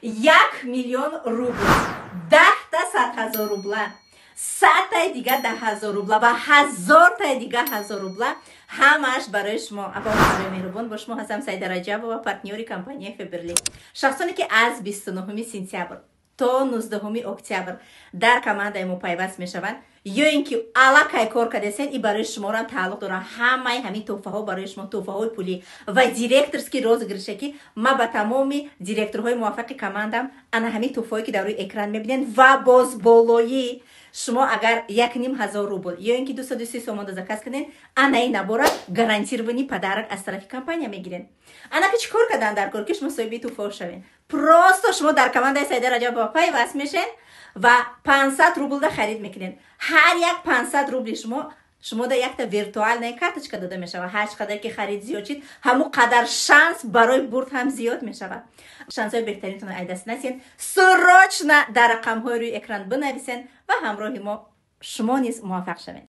1 миллион рубл, 10-та 100 000 рубла, 100-таи дига 10 000 рубла ва 1000-таи дига 1000 рубла, ҳамааш барои шумо. Апа, барои меҳрубон, бо шумо ҳастам Саида Раҷабова, партнёри компанияи Фаберлик. Шахсоне ки аз 29 сентябр то 19 октябр дар командаи мо пайваст мешаванд ё ин ки аллакай кор кардесен, и барои шуморо тааллуқ дорад. Ҳамаи ҳамин тӯҳфаҳо барои шумо, тӯҳфаҳои пулӣ ва директорский розыгрыше, ки ма ба тамоми директорҳои муваффақи командам ана ҳамин тӯҳфаҳое ки дар рӯи экран мебинед. Ва боз болоӣ шумо агар 1500 рубл ё ин ки 230 сомонда заказ кунед, ана ин набора гарантированный подарок аз тарафи компания мегиред. Ана ки чӣ кор кардан дар кор, ки шумо соҳиби тӯҳфаҳо шавед? Просто шумо дар командаи Саида Раҷабова пайваст мешед ва 500 рублда харид мекунед. Ҳар як 500 рубли шумо, шумода якта виртуальная карточка дода мешавад. Ҳар қадар ки харид зиёд шид, ҳамун қадар шанс барои бурд ҳам зиёд мешавад. Шансҳои беҳтаринтонро ай даст насен. Срочно дар рақамҳои рӯи экран бинависен ва ҳамроҳи мо шумо низ муваффақ шавед.